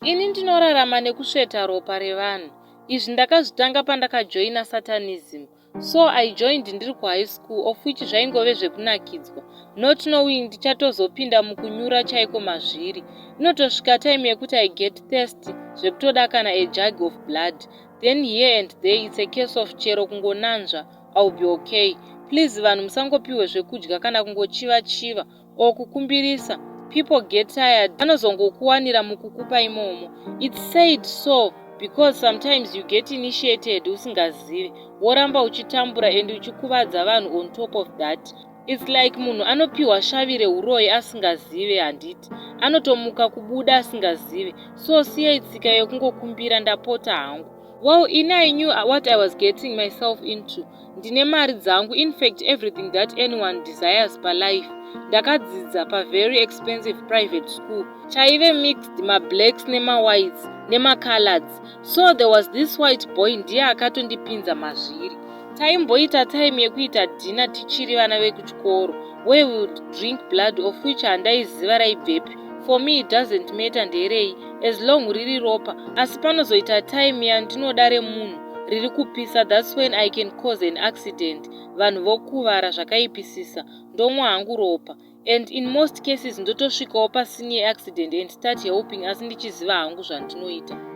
Ini ndinorarama nekusveta ropa revanhu. Izvi ndakazvitanga pandakajoina Satanism. So I joined ndiri kuhigh school of which zvaingove zvekunakidzwa not knowing ndichatozopinda mukunyura chaiko mazviri. Inotosvika time yekuti I get thirsty zvekutoda kana a jug of blood. Then here and there it's a case of chero kungonanzva I'll be okay. Please vanhu musangopiwe zvekudya kana kungochiva chiva or kukumbirisa. People get tired vanozongokuwanira mukukupa imomo. It's said so because sometimes you get initiated usingazive woramba uchitambura and uchikuvadza vanhu on top of that. It's like munhu anopiwa shavi reuroyi asingazive handiti anotomuka kubuda asingazive so siyai tsika yekungokumbira ndapota hangu. Well ini I knew what I was getting myself into. Ndine mari dzangu infact everything that anyone desires palife ndakadzidza pavery expensive private school chaive mixed mablacks nemawhites nemacoloreds so there was this white boy ndiye akatondipinza mazviri. Taimboita time yekuita dinner tichiri vana vekuchikoro where we would drink blood of which handaiziva raibvepi for me it doesn't matter nderei as long riri ropa asi panozoita time yandinoda remunhu riri kupisa that's when I can cause an accident vanhu vokuvara zvakaipisisa ndomwa hangu ropa and in most cases ndotosvikawo pasini yeaccident and start helping asi ndichiziva hangu zvandinoita.